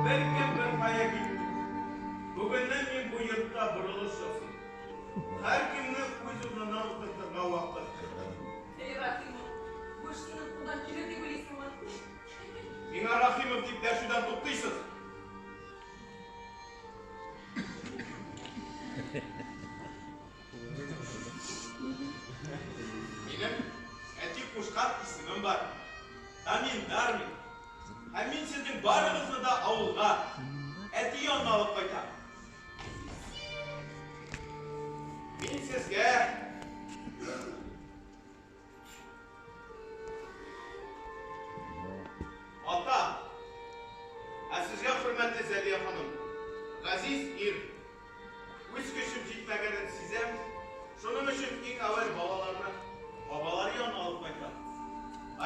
Беркем беркая китми. Бүгеннән мин бу йортта борылыш ясыйм. Һәркемне үз урынына утыртырга вакыт. Әй, Рахимов, бу эш синең кулдан килер дип уйлыйсыңмы? Миңа Рахимов дип дәшүдән туктыйсыз. Минем әти кушкан исемем бар. Амин Дармин. Һәм мин сезнең барыгызны да авылга, әти янына алып кайтам. Мин сезгә ата, ә сезгә, хөрмәтле Зәлия ханым, газиз ир. Үз көчем җитмәгәнен сизәм, шуның өчен иң әүвәл балаларны бабалары янына алып кайтам.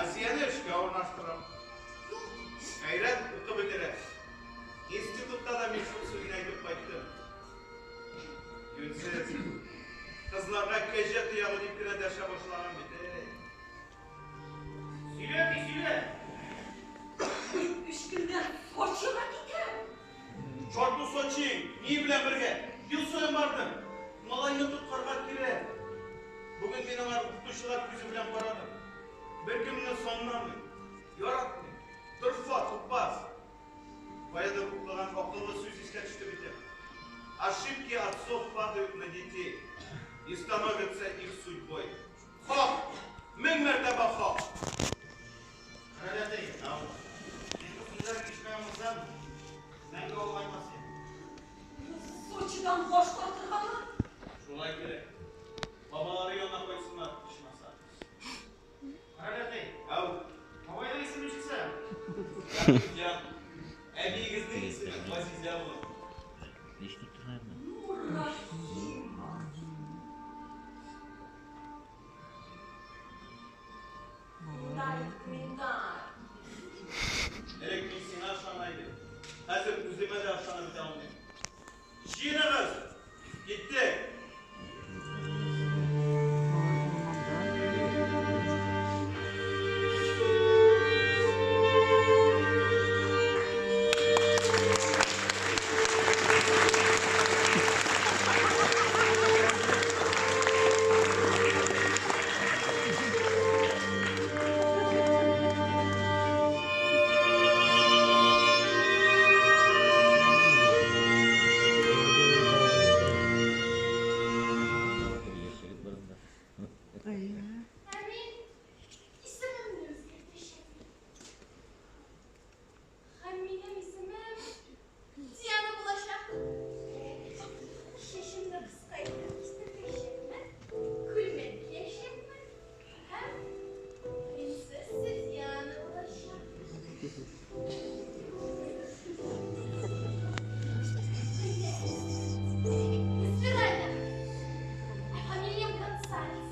Асияне эшкә урнаштырам. Гайрәт укып бетерә. Институтта да мин шул сүзне әйтеп кайттым. Юньсез. Кызларга кәҗә тоягы дип кенә дәшә башлаган бит, әй. Сөйлә, әти, сөйлә. Мин өч көннән Сочига китәм. Чорту Сочи, ни белән бергә? Ел саен бардым. Малайны коткарга кирәк. Бүген мин аңар укытучылар күзе белән карадым. Беркемне санламый, яратмый. Дорфа, тупас. Каядыр укыган акыллы сүз искә төште бит. Ошибки отцов падают на детей и становятся их судьбой. Хак! Мең мәртәбә хак! Карале, әти. Мин бу сүзләрне ишетмәгән булсам, мәңге авылга кайтмас идем. Сочидан баш тартыргамы? Шулай кирәк. Бабалары янына кайтсыннар, ичмаса. Карале, әти. Ау. Бабайның исеме ничек соң? Рәхимҗан. Әбиегезнең исеме Газизә булыр. Ну, Рахимов. Миндаль, миндаль. Элек мин сиңа ышана идем. Хәзер үземә дә ышанып бетә алмыйм. Җыеныгыз! Киттек! Ә мин исемемне үзгәртәчәкмен. Һәм минем исемем Диана булачак. Чәчемне кыска итеп кистертәчәкмен, күлмәк киячәкмен һәм принцесса Диана булачак. Эсмеральда. Ә фамилиям Гонсалес.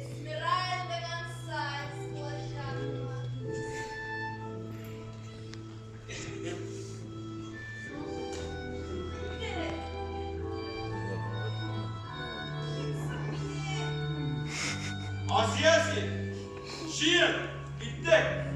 Эсмеральда Гонсалес булачакмын. Кем соң мине? Асия син! Җыен! Киттек!